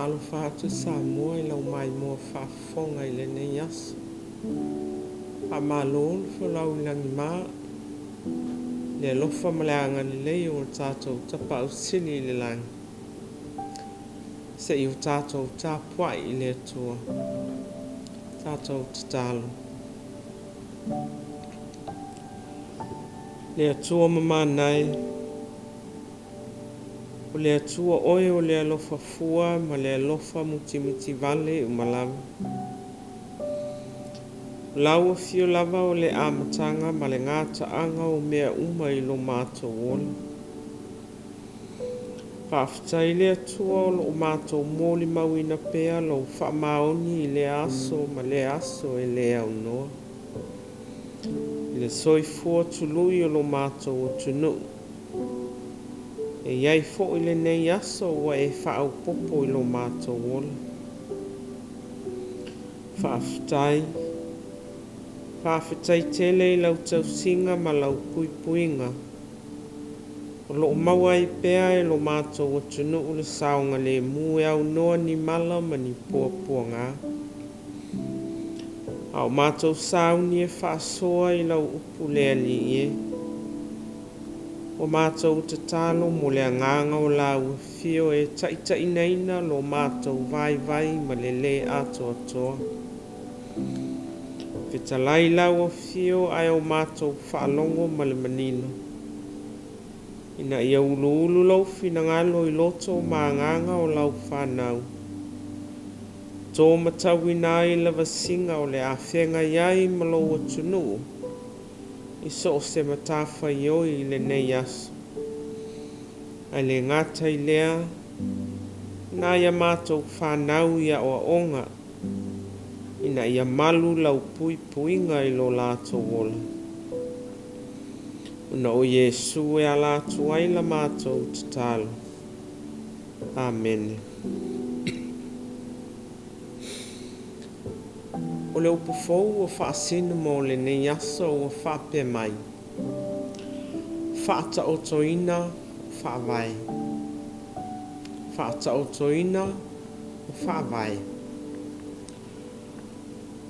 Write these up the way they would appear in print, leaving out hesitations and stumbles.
Faatalofa atu Samoa i lau maimoa faafofoga i lenei aso. Faamalo le folau i lagima, le alofa ma le agalelei o lo tatou Tapaau Sili i le lagi. Se i o tatou tapuai i le Atua. Tatou tatalo. Le Atua mamana e, o le Atua oe o le alofa fua ma le alofa mutimutivale uma lava. O lau afio lava o le amataga ma le gataaga o mea uma i lo matou ola. Faafetai i le Atua o lo o matou molimauina pea lou faamaoni i lea aso ma lea aso e le aunoa. I le soifua tului o lo matou atunuu. E i ai foi lenei aso ua e faaopoopo i lo matou ola. Faafetai. Faafetai tele i lau tausiga ma lau puipuiga. O lo o maua ai pea e lo matou atunuu le saogalemu e aunoa ni mala ma ni puapuaga. A o matou sauni e faasoa i lau upu le Alii e, ua matou tatalo mo le agaga o lau afio e taitaiinaina lo matou vaivai ma le lē atoatoa. Fetalai lau afio ae o matou faalogo ma le manino, ina ia uluulu lou finagalo i loto ma agaga o lau fanau, to matauina ai lavasiga o le a feagai ai ma lou atunuu i so o se matafaioi i lenei aso. Ae le gata i lea, nai a matou fanau i aoaoga, ina ia malu lau puipuiga i lo latou ola. Ona o Iesu e ala atu ai la matou tatalo. Amene. O le upu fou ua faasino mo lenei aso ua faapea mai, Faataotoina o faavae. Faataotoina o faavae.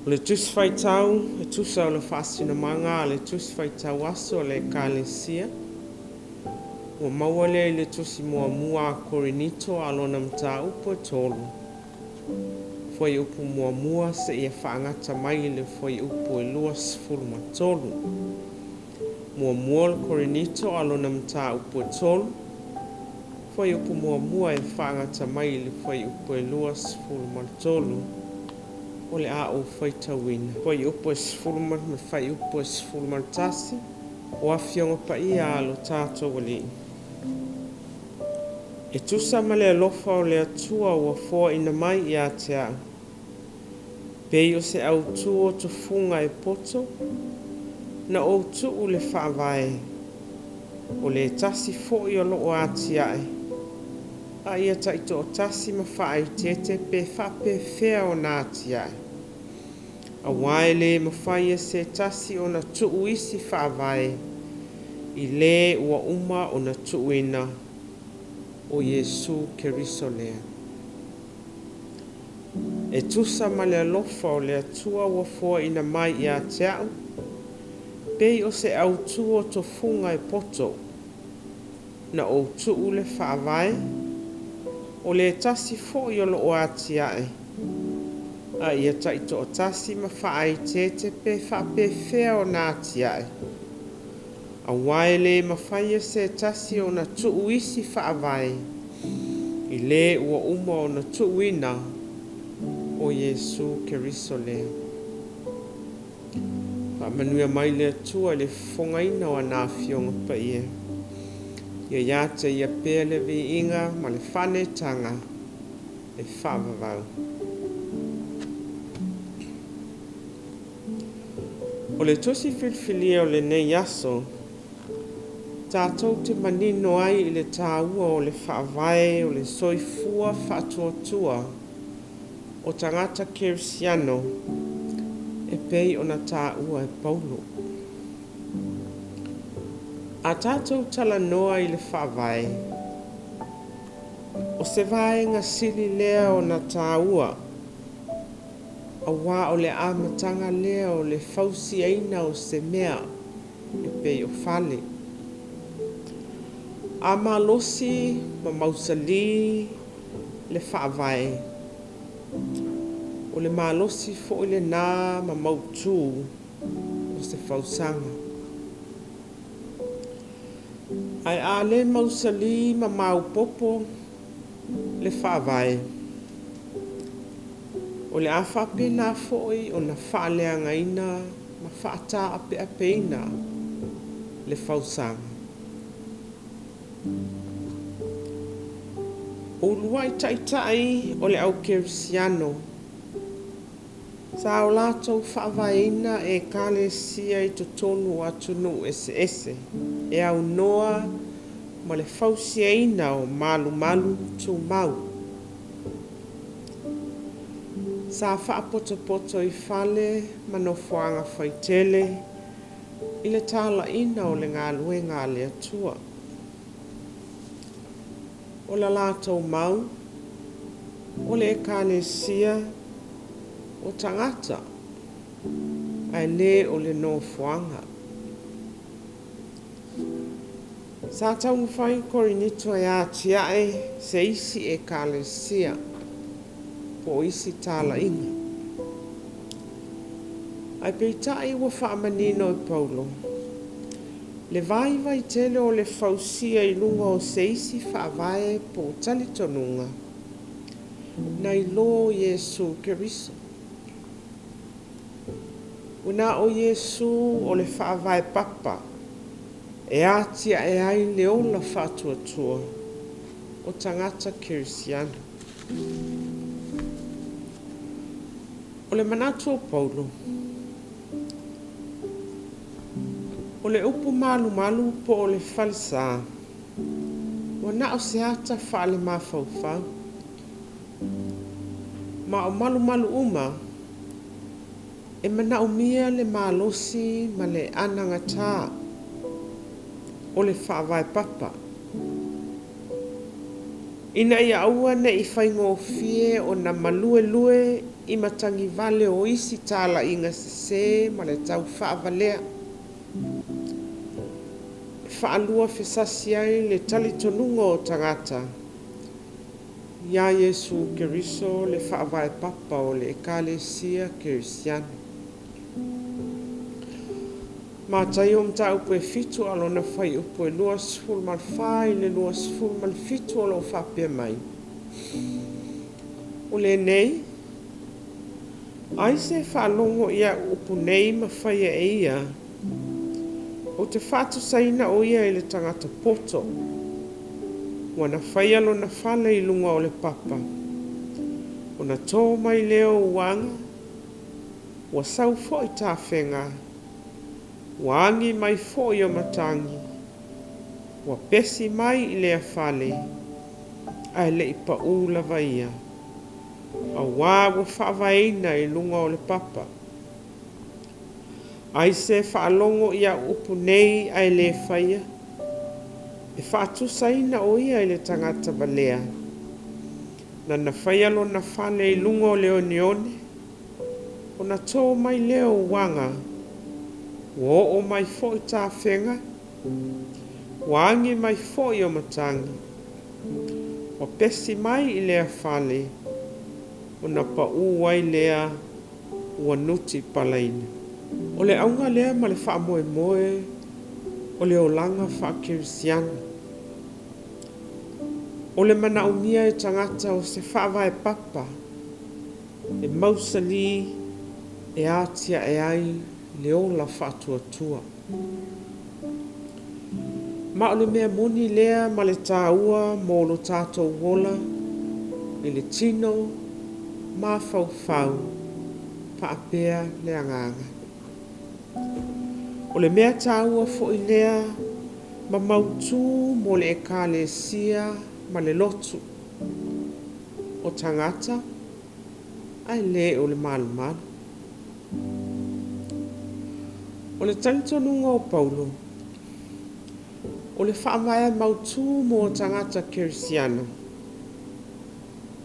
O le Tusi Faitau e tusa o le faasinomaga a le Tusi Faitau Aso a le Ekalesia, ua maua lea i le Tusi Muamua a Korinito a lona mataupu e 3, fuaiupu 1 seia faagata mai i le fuaiupu e 23. Muamua o le Korinito a lona mataupu e 3, fuaiupu 1 e faagata mai i le fuaiupu e 23, o le a ou faitauina. Fuaiupu e 10 ma le fuaiupu e 11, o Afioga Paia a lo tatou Alii. E tusa ma le alofa o le Atua ua foaina mai ia te au, pei o se autū o tofuga e poto, na ou tuu le faavae, o le tasi foi o lo o atiae, a ia taitoatasi ma faaeteete pe faapefea ona atiae. Aua e le mafai e se tasi ona tuu isi faavae i le ua uma ona tuuina, o Iesu Keriso lea. E tusa ma le alofa o le Atua ua foaina mai ia te au, pei o se autū o tofuga e poto, na ou tuu le faavae, o le tasi foi o lo o atiae, a ia taitoatasi ma faaeteete pe faapefea ona atiae. Aua e le mafai e se tasi ona tuu isi faavae i le ua uma ona tuuina, o Iesu Keriso lea. Faamanuia mai le Atua i le fofogaina o ana Afioga Paia. Ia ia te ia pea le viiga ma le faaneetaga e faavavau. O le tusi filifilia o lenei aso, tatou te manino ai i le tāua o le faavae o le soifua faatuatua o tagata kerisiano e pei ona tāua e Paulo. A tatou talanoa i le faavae, o se vaega sili lea ona tāua, auā o le amataga lea o le fausiaina o se mea e pei o fale. A malosi ma mausali le faavae, o le malosi foi lena ma mautu o se fausaga. Ae a le mausali ma maopoopo le faavae, o le a faapena foi ona faaleagaina ma faataapeapeina le fausaga. O uluai taitai o le au kerisiano sa o latou faavaeina ekalesia i totonu o atunuu eseese e aunoa ma le fausiaina o malumalu tumau. Sa faapotopoto i fale ma nofoaga faitele i le talaiina o le galuega a le Atua. O la latou mau, o le ekalesia o tagata, ae le o le nofoaga. Sa taumafai Korinito e atiae se isi ekalesia po o isi talaiga. Ae peitai ua faamanino e Paulo le vaivai tele o le fausia i luga o se isi faavae po o talitonuga nai lo Iesu Keriso. Ua na o Iesu o le faavae papa e atiae ai le ola faatuatua o tagata kerisiano. O le manatu o Paulo, o le upu malumalu po o le falesa, ua na o se ata faalemafaufau. Ma o malumalu uma, e manaomia le malosi ma le anagatā o le faavae papa, ina ia aua ne i faigofie ona maluelue i matagivale o isi talaiga sesē ma le tau faavalea, e faaluafesasi ai le talitonuga o tagata iā Iesu Keriso le faavae papa o le ekalesia kerisiano. Mataio mataupu e 7 a lona fuaiupu e 24 i le 27 o lo o faapea mai. O lenei, ai se faalogo i au upu nei ma faia e ia, ou te faatusaina o ia i le tagata poto, ua na faia lona fale i luga o le papa, ona tō mai lea o uaga, ua sau foi tafega, ua agi mai foi o matagi, ua pesi mai i lea fale, ae le i paū lava ia, auā ua faavaeina i luga o le papa. Ai se faalogo i au upu nei ae le faia, e faatusaina o ia i le tagata valea, nana faia lona fale i luga o le oneone, ona tō mai lea o uaga, ua oo mai foi tafega, ua agi mai foi o matagi, ua pesi mai i lea fale, ona paū ai lea ua nuti palaina. O le auga lea ma le faamoemoe o le olaga faakerisiano. O le manaomia e tagata o se faavae papa e mausali e atiae ai le ola faatuatua. Ma o le mea moni lea ma le tāua mo lo tātou ola i le tino, mafaufau, faapea le agaga. O le mea tāua foi lea ma mautū mo le ekalesia ma le lotu o tagata ae le o le malumalu. O le talitonuga o Paulo, o le faavae mautū mo tagata kerisiano,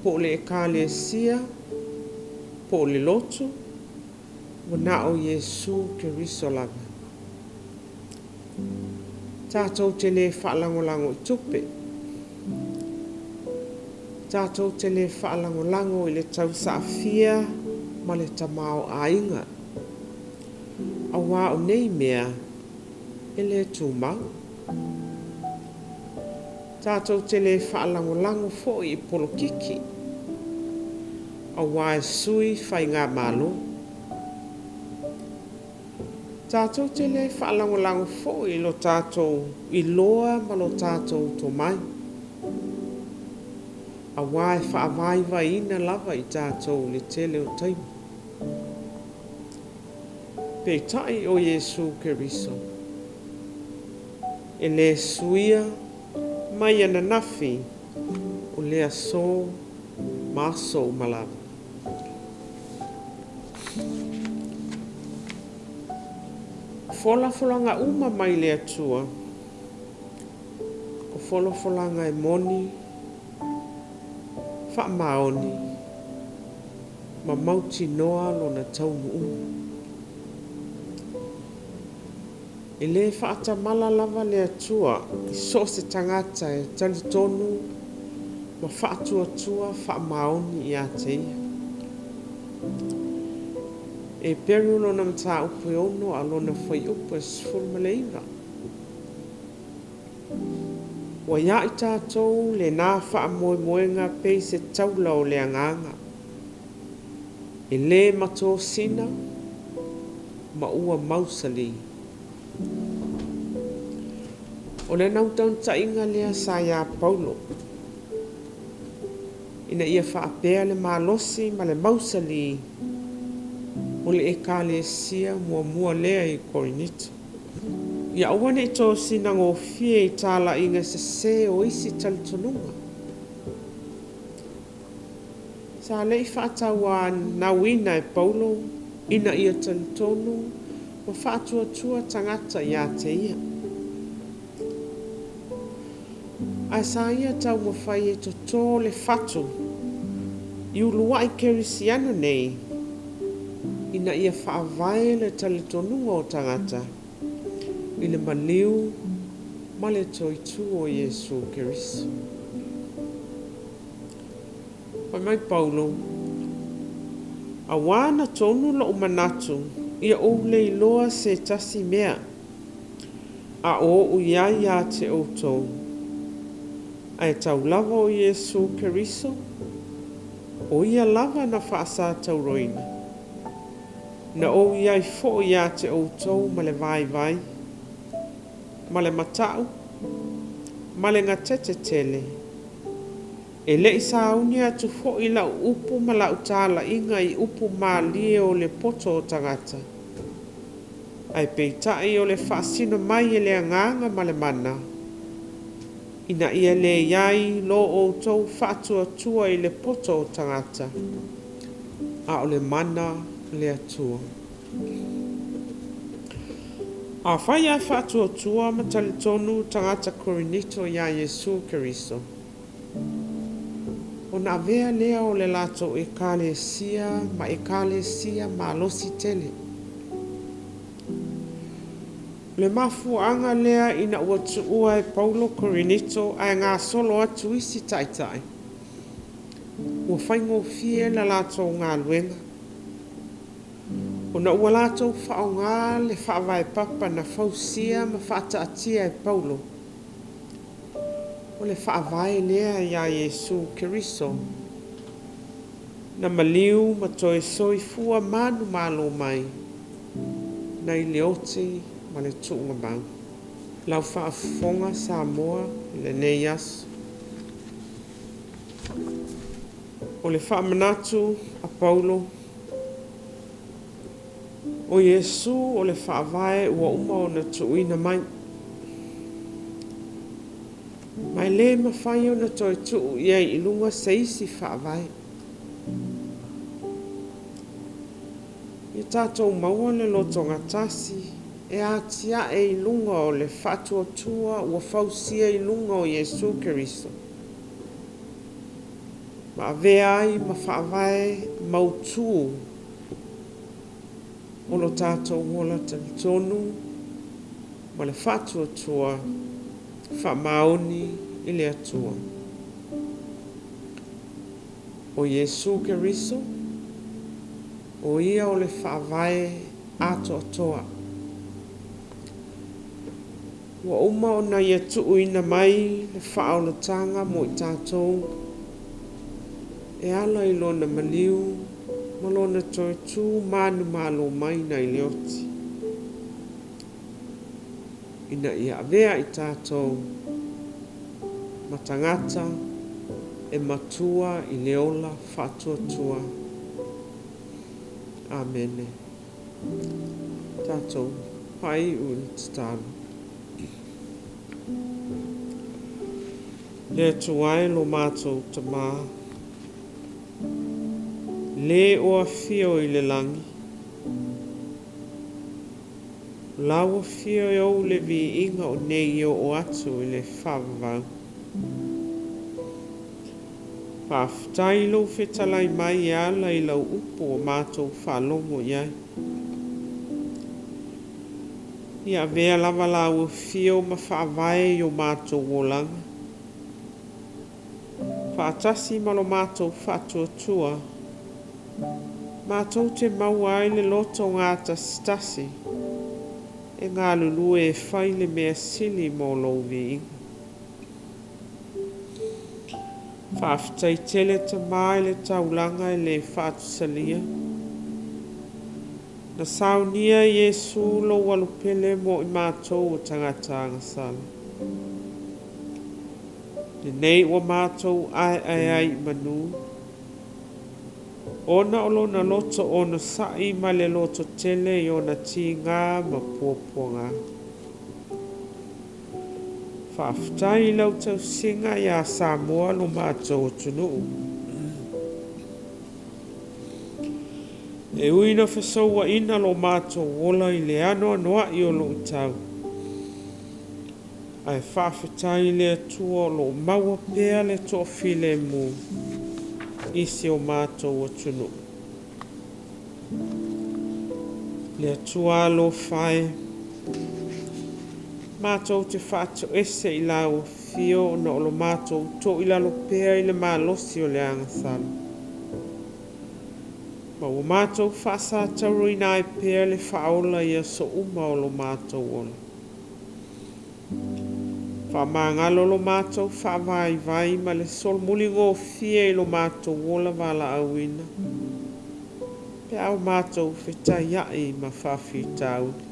Po o le Ekalesia, po o le lotu, ua na o Iesu Keriso lava. Tatou te le faalagolago i tupe. Tatou te le faalagolago i le tausaafia ma le tamaoaiga, auā o nei mea e le tumau. Tatou te le faalagolago foi i polokiki, auā e sui faigamalo. Tatou te le faalagolago foi i lo tatou iloa ma lo tatou tomai, auā e faavaivaiina lava i tatou i le tele o taimi. Peitai o Iesu Keriso, e le suia mai ananafi, o le aso ma aso uma lava. O folafolaga uma mai le Atua, o folafolaga e moni, faamaoni, ma mautinoa lona taunuuga. E le faatamala lava le Atua i so o se tagata e talitonu ma faatuatua faamaoni ia te Ia. Eperu lona mataupu e 6 a o lona fuaiupu e 19. Ua ia i tatou lena faamoemoega pei se taula o le agaga, e le matosina ma ua mausali. O le naunautaiga lea sa ia Paulo, ina ia faapea le malosi ma le mausali o le Ekalesia muamua lea i Korinito. Ia aua ne i tosina gofie i talaiga sese o isi talitonuga. Sa le i faatauanauina e Paulo ina ia talitonu ma faatuatua tagata ia te ia. Ae sa ia taumafai e toto le fatu i uluai kerisiano nei ina ia faavae le talitonuga o tagata i le maliu ma le toe tu o Iesu Keriso. Fai mai Paulo, Auā na tonu loʻu manatu ia ou le iloa se tasi mea, a o oʻu i ai ia te ʻoutou, ae tau lava o Iesu Keriso, ʻo ia lava na faasatauroina, na ou i ai foi ia te ʻoutou ma le vaivai, ma le mataʻu, ma le gatete tele, E le i sauni atu foi lau upu ma lau talaiga i upu malie o le poto o tagata, ae peitai o le faasino mai e le Agaga ma le mana, ina ia leai lo outou faatuatua i le poto o tagata, a o le mana o le Atua. Afai ae faatuatua ma talitonu tagata Korinito iā Iesu Keriso, ona avea lea o le latou Ekalesia ma Ekalesia malosi tele. O le mafuaaga lea ina ua tuua e Paulo Korinito ae gasolo atu isi taitai, ua faigofie la latou galuega, ona ua latou faaaoga le faavae papa na fausia ma faataatia e Paulo, O le Faavae lea iā Iesu Keriso, na maliu ma toe soifua manumalo mai nai le oti ma le tuugamau. Lau faafofoga Samoa i lenei aso. O le faamanatu a Paulo, o Iesu o le Faavae ua uma ona tuuina mai. Ma e le mafai ona toe tuu i ai i luga se isi faavae. Ia tatou maua le lotogatasi e atiae i luga o le faatuatua ua fausia i luga o Iesu Keriso. Ma avea ai ma faavae mautū o lo tatou ola talitonu ma le faatuatua faamaoni i le Atua. O Iesu Keriso, o Ia o le faavae atoatoa. Ua uma ona Ia tuuina mai le faaolataga mo i tatou e ala i Lona maliu ma Lona toe tu manumalo mai nai le oti, ina ia avea i tatou ma tagata e matua i le ola faatuatua. Amene. Tatou faaiu i le tatalo. Le Atua e lo matou Tamā, le o afio i le lagi, o lau afio e ou le viiga o nei e oo atu i le faavavau. Faafetai i lou fetalai mai e ala i lau upu ua matou faalogo i ai. Ia avea lava lau afio ma faavae i o matou olaga, faatasi ma lo matou faatuatua, matou te maua ai le loto gatasitasi e galulue e fai le mea sili mo lou viiga. Faafetai tele Tamā i le taulaga e le faatusalia. Na saunia e Iesu lou alupele mo i matou o tagata agasala. Lenei ua matou aeae ai i manu, ona o lona loto onosai ma le loto tele i ona tiga ma puapuaga. Faafetai i lau tausiga iā Samoa lo matou atunuu. E ui ina fesouaina lo matou ola i le anoanoai o luitau, ae faafetai i le Atua o lo o maua pea le toafilemu i si o matou atunuu. Le Atua alofa e, matou te faatoese i lau afio ona o lo matou toilalo pea i le malosi o le agasala, ma ua matou faasatauaina ai pea le faaola i aso uma o lo matou ola. Faamagalo lo matou faavaivai ma le solomuligofie i lo matou ola valaauina, pe a o matou fetaiai ma faafitauli.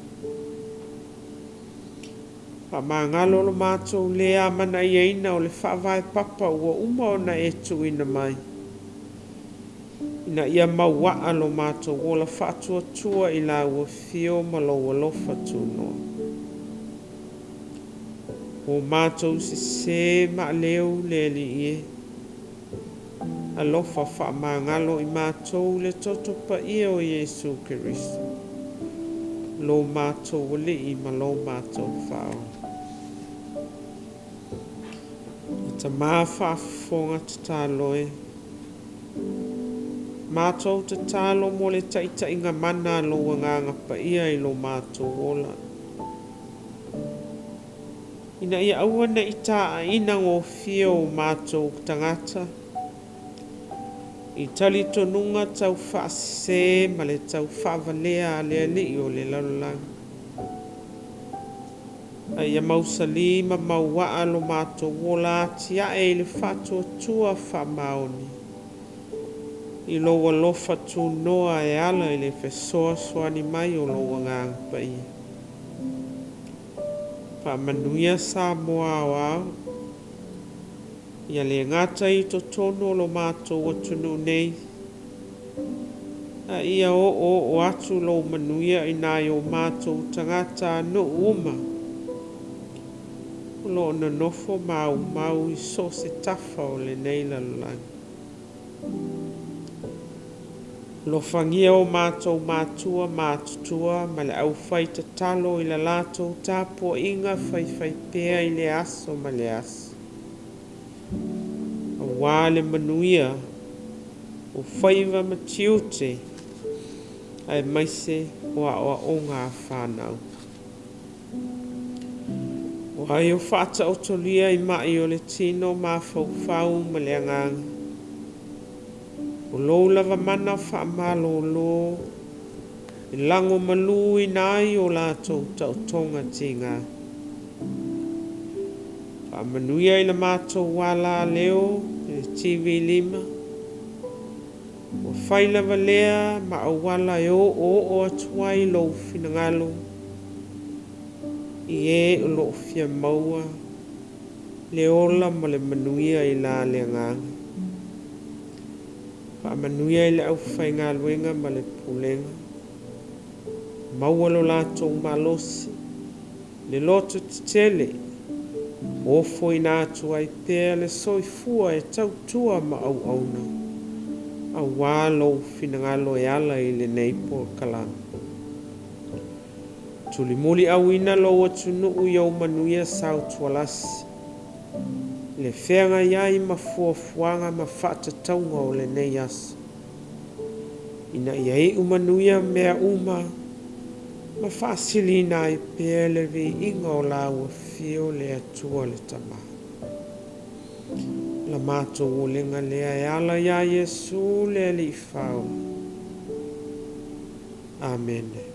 Faamagalo lo matou le amanaiaina o le faavae papa ua uma ona e tuuina mai, ina ia mauaa lo matou ola faatuatua i lau afio ma lou alofa tunoa. O matou sesē maaleu le Alii e, alofa faamagalo i matou i le toto paia o Iesu Keriso, lo matou Alii ma lo matou Faaola. Le Tamā faafofoga tatalo e, matou tatalo mo le taitaiga mana a lou Agaga Paia i lo matou ola, ina ia aua ne i taaina gofie o matou tagata i talitonuga tau faasese ma le tau faavalea a le alii o le lalolagi, a ia mausali ma mauaa lo matou ola atiae i le faatuatua faamaoni i lou alofa tunoa e ala i le fesoasoani mai o lou Agaga Paia. Faamanuia Samoa aoao, ia le gata i totonu o lo matou atunuu nei, a ia oooo atu lou manuia i nai o matou tagatanuu uma o lo o nonofo maumau i so o se tafa o lenei lalolagi. Alofagia o matou matua matutua ma le aufai tatalo i la latou tapuaiga faifaipea i le aso ma le aso. Aua le manuia o faiva ma tiute aemaise o aoaoga a fanau. O ai o faataotolia i mai o le tino, mafaufau ma le agaga, o lou lava mana faamalōlō e lagomaluina ai o latou taotoga tiga. Faamanuia i le matou alaleo i le TV5, ua fai lava lea ma auala e oooo atu ai lou finagalo i e o lo o fia maua le ola ma le manuia i la le agaga. Faamanuia i le aufaigaluega ma le pulega, maua lo latou malosi, le loto tetele, ofoina atu ai pea le soifua e tautua ma auauna, aua lou finagalo e ala i lenei polokalame. Tulimuliauina lou atunuu i ou manuia sautualasi, le feagai ai ma fuafuaga ma faatatauga o lenei aso, ina ia iu manuia mea uma ma faasiliina ai pea le viiga o lau afio le Atua le Tama. La matou olega lea e ala ia Iesu le Alii Faaola. Amene.